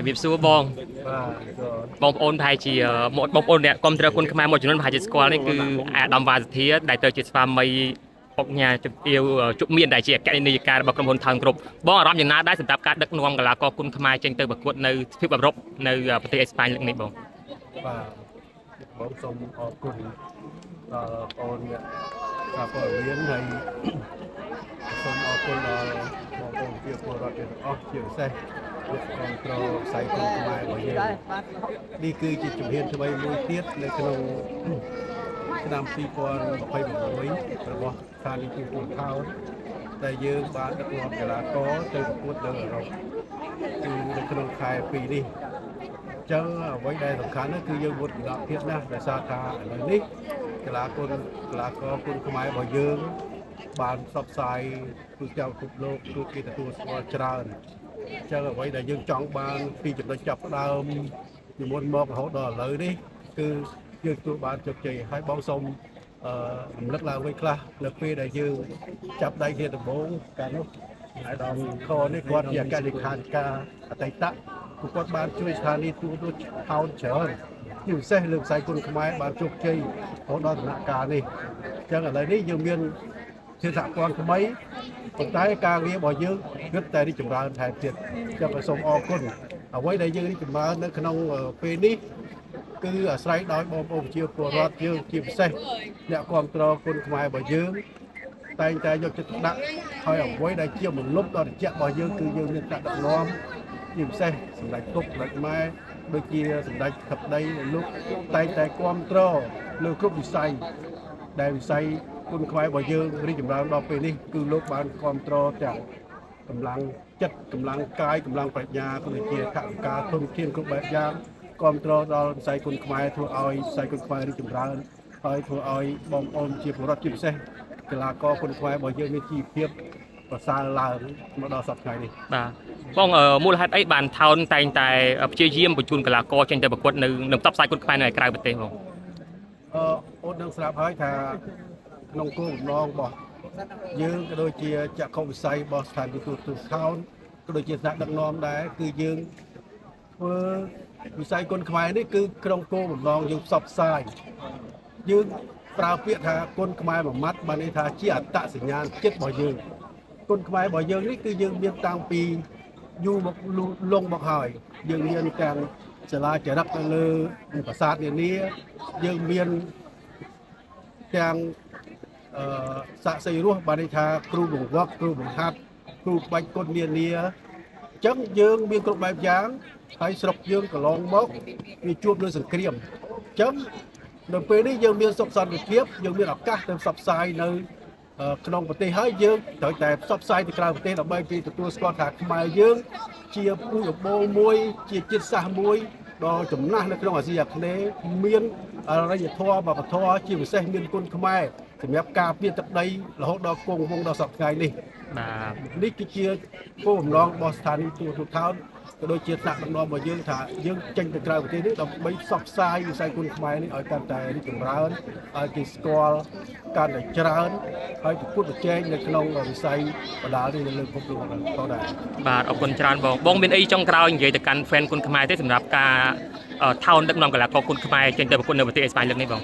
ជំរាបសួរបង បាទ បងប្អូនប្រហែលជាមកបងប្អូនអ្នកគ្រប់គ្រងគុណខ្មែរមួយចំនួនប្រហែលជាស្គាល់នេះគឺអាដាមវ៉ាសធាដែលទៅជាស្វាមីអុកញ៉ាជំទាវជុកមានដែលជាអគ្គនាយិការបស់ក្រុមហ៊ុនថោនគ្រប់បងអារម្មណ៍យ៉ាងណាដែរសម្រាប់ការដឹកនាំកីឡាករគុណខ្មែរចេញទៅប្រកួតនៅទ្វីបអឺរ៉ុបនៅប្រទេសអេស្ប៉ាញលើកនេះបង បាទបងសូមអរគុណដល់បងអ្នកសារព័ត៌មានហើយសូមអរគុណដល់បងប្អូនជាពលរដ្ឋទាំងអស់ជាពិសេសអ្នកគ្រប់គ្រងផ្សាយគុណខ្មែររបស់យើងនេះគឺជាជំហានថ្មីមួយទៀតនៅក្នុងឆ្នាំ2026របស់ស្ថានីយ៍ទូរទស្សន៍ថោនដែលយើងបានដឹកនាំកីឡាករទៅប្រកួតនៅអឺរ៉ុបគឺនៅក្នុងខែ2នេះ ចឹងអ្វីដែលសំខាន់នោះគឺយើងវត្តកំណត់ភាពណាស់ដោយសារថាឥឡូវនេះកីឡាគុណកីឡាករគុណខ្មែររបស់យើង បានផ្សព្វផ្សាយទូទាំងពិភពលោកគឺគេទទួលស្គាល់ច្រើនចឹងអ្វីដែលយើងចង់បានពីចំណុចចាប់ផ្ដើមពីមុនមករហូតដល់ឥឡូវនេះគឺយើងទទួលបានជោគជ័យហើយបងសូមអឺរំលឹកឡើងវិញខ្លះនៅពេលដែលយើងចាប់ដៃគ្នាដំបូងកាលនោះអាយដាមខនេះគាត់ជាអគ្គលេខាធិការអតីត ពួកគាត់បានជួយស្ថានីយ៍ទូរទស្សន៍ថោនច្រើនជាពិសេសលើវិស័យគុណខ្មែរបានជោគជ័យរហូតដល់ដំណាក់កាលនេះអញ្ចឹងឥឡូវនេះយើងមានជាសហព័ន្ធថ្មីប៉ុន្តែការងាររបស់យើងគិតតែរីកចម្រើនថែមទៀតអញ្ចឹងក៏សូមអរគុណអ្វីដែលយើងរីកចម្រើននៅក្នុងពេលនេះគឺអាស្រ័យដោយបងប្អូនប្រជាពលរដ្ឋយើងជាពិសេសអ្នកគ្រប់គ្រងគុណខ្មែររបស់យើងតែងតែយកចិត្តទុកដាក់ហើយអ្វីដែលជាមលុបដ៏ត្រជាក់របស់យើងគឺយើងមានការដឹកនាំ ជាពិសេសសម្ដេចពុកសម្ដេចម៉ែដូចជាសម្ដេចខប្តីលោកតែងតែគ្រប់គ្រងលើគ្រប់វិស័យដែលវិស័យគុណខ្មែររបស់យើងរីកចម្រើនដល់ពេលនេះគឺលោកបានគ្រប់គ្រងទាំងកម្លាំងចិត្តកម្លាំងកាយកម្លាំងប្រាជ្ញាក៏ដូចជាថវិកាធនធានគ្រប់បែបយ៉ាងគ្រប់គ្រងដល់វិស័យគុណខ្មែរធ្វើឲ្យវិស័យគុណខ្មែររីកចម្រើនហើយធ្វើឲ្យបងប្អូនជាពលរដ្ឋជាពិសេសកីឡាករគុណខ្មែររបស់យើងមានជីវភាពប្រសើរឡើងមកដល់សប្តាហ៍ថ្ងៃនេះ បាទបងមូលហេតុអីបានថោនតែងតែព្យាយាមបញ្ជូនកីឡាករចេញទៅប្រកួតនៅនៅផ្សព្វផ្សាយគុណខ្មែរនៅក្រៅប្រទេសបង អឺអូននឹងស្រាប់ហើយថាក្នុងគោលបំណងរបស់យើងក៏ដូចជាចក្ខុវិស័យរបស់ស្ថានទូតទូថោនក៏ដូចជាថ្នាក់ដឹកនាំដែរគឺយើងធ្វើវិស័យគុណខ្មែរនេះគឺក្នុងគោលបំណងយើងផ្សព្វផ្សាយយើងប្រើពាក្យថាគុណខ្មែរមួយម៉ាត់បានន័យថាជាអត្តសញ្ញាណចិត្តរបស់យើងគុណខ្មែររបស់យើងនេះគឺយើងមានតាំងពីយូរមកលងមកហើយយើងមានទាំងសាលាចរិតនៅលើប្រាសាទនានាយើងមាន ទាំងអឺសាក់សីរស់បានន័យថាគ្រូបង្វឹកគ្រូបង្ហាត់គ្រូក្បាច់គុណនានាអញ្ចឹងយើងមានគ្រប់បែបយ៉ាងហើយស្រុកយើងកន្លងមកវាជួបនឹងសង្គ្រាមអញ្ចឹងនៅពេលនេះយើងមានសុខសន្តិភាពយើងមានឱកាសទៅផ្សព្វផ្សាយនៅក្នុងប្រទេសហើយយើងត្រូវតែផ្សព្វផ្សាយទៅក្រៅប្រទេសដើម្បីគេទទួលស្គាល់ថាខ្មែរយើងជាពូជអម្បូរមួយជាជាតិសាសន៍មួយដ៏ចំណាស់នៅក្នុងអាស៊ីអាគ្នេយ៍មានអរិយធម៌វប្បធម៌ជាពិសេសមានគុណខ្មែរសម្រាប់ការពារទឹកដីរហូតដល់គង់វង្សដល់សប្តាហ៍ថ្ងៃនេះ បាទ នេះគឺជាគោលបំណងរបស់ស្ថានីយ៍ទូរទស្សន៍ថោនក៏ដូចជាថ្នាក់ដឹកនាំរបស់យើងថាយើងចេញទៅក្រៅប្រទេសនេះដើម្បីផ្សព្វផ្សាយវិស័យគុណខ្មែរនេះឲ្យកាន់តែរីកចម្រើនឲ្យគេស្គាល់កាន់តែច្រើនហើយប្រកួតប្រជែងនៅក្នុងវិស័យបដាលនេះនៅលើពិភពលោកផងដែរ បាទអរគុណច្រើនបងបងមានអីចុងក្រោយនិយាយទៅកាន់ fan គុណខ្មែរទេសម្រាប់ការថោនដឹកនាំកីឡាករគុណខ្មែរចេញទៅប្រកួតនៅប្រទេសអេស្ប៉ាញលើកនេះបង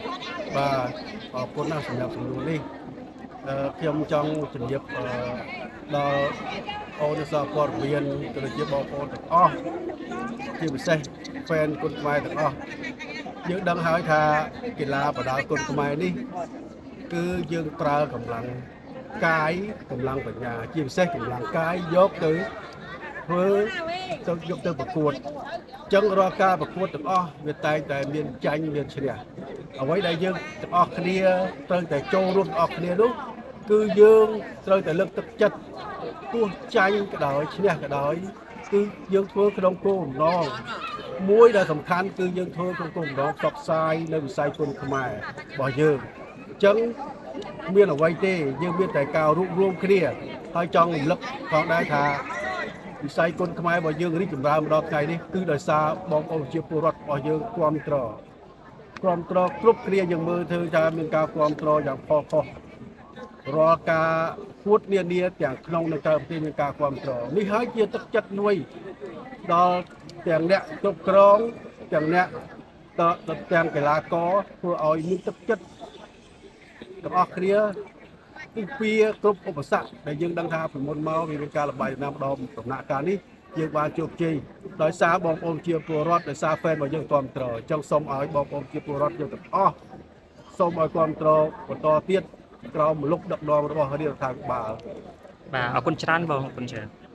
បាទអរគុណណាស់សម្រាប់សំណួរនេះខ្ញុំចង់ជំរាបដល់អូនសារព័ត៌មានក៏ដូចជាបងប្អូនទាំងអស់ជាពិសេស fan គុណខ្មែរទាំងអស់យើងដឹងហើយថាកីឡាបដាល់គុណខ្មែរនេះគឺយើងប្រើកម្លាំងកាយកម្លាំងបញ្ញាជាពិសេសកម្លាំងកាយយកទៅធ្វើទៅយកទៅប្រកួតអញ្ចឹងរាល់ការប្រកួតទាំងអស់វាតែងតែមានចាញ់មានឈ្នះអ្វីដែលយើងទាំងអស់គ្នាត្រូវតែចូលរួមទាំងអស់គ្នានោះគឺយើងត្រូវតែលើកទឹកចិត្តទោះចាញ់ក៏ដោយឈ្នះក៏ដោយគឺយើងធ្វើក្នុងគោលបំណងមួយដែលសំខាន់គឺយើងធ្វើក្នុងគោលបំណងផ្សព្វផ្សាយនៅវិស័យគុណខ្មែររបស់យើងអញ្ចឹងមានអ្វីទេយើងមានតែការរួបរวมគ្នាហើយចង់រំលឹកផងដែរថា វិស័យគុណខ្មែររបស់យើងរីកចម្រើនមកដល់ថ្ងៃនេះគឺដោយសារបងប្អូនប្រជាពលរដ្ឋរបស់យើងគ្រប់គ្រងគ្រប់គ្រងគ្រប់គ្នាយើងមើលធ្វើថាមានការគ្រប់គ្រងយ៉ាងផុសផុសរាល់ការពួតនានាទាំងក្នុងនិងក្រៅប្រទេសមានការគ្រប់គ្រងនេះហើយជាទឹកចិត្តមួយដល់ ទាំងអ្នកគ្រប់គ្រងទាំងអ្នកតទាំងកីឡាករធ្វើឲ្យមានទឹកចិត្តទាំងអស់គ្នាទីពីគ្រប់ឧបសគ្គដែលយើងដឹងថាពីមុនមកវាមានការលំបាកណាស់ម្ដងដំណាក់កាលនេះយើងបានជោគជ័យដោយសារបងប្អូនជាពលរដ្ឋដោយសារ fan របស់យើងគ្រប់គ្រងអញ្ចឹងសូមឲ្យបងប្អូនជាពលរដ្ឋយើងទាំងអស់សូមឲ្យគ្រប់គ្រងបន្តទៀតក្រោមម្លប់ដឹកនាំរបស់រាជរដ្ឋាភិបាល បាទអរគុណច្រើនបងអរគុណច្រើន។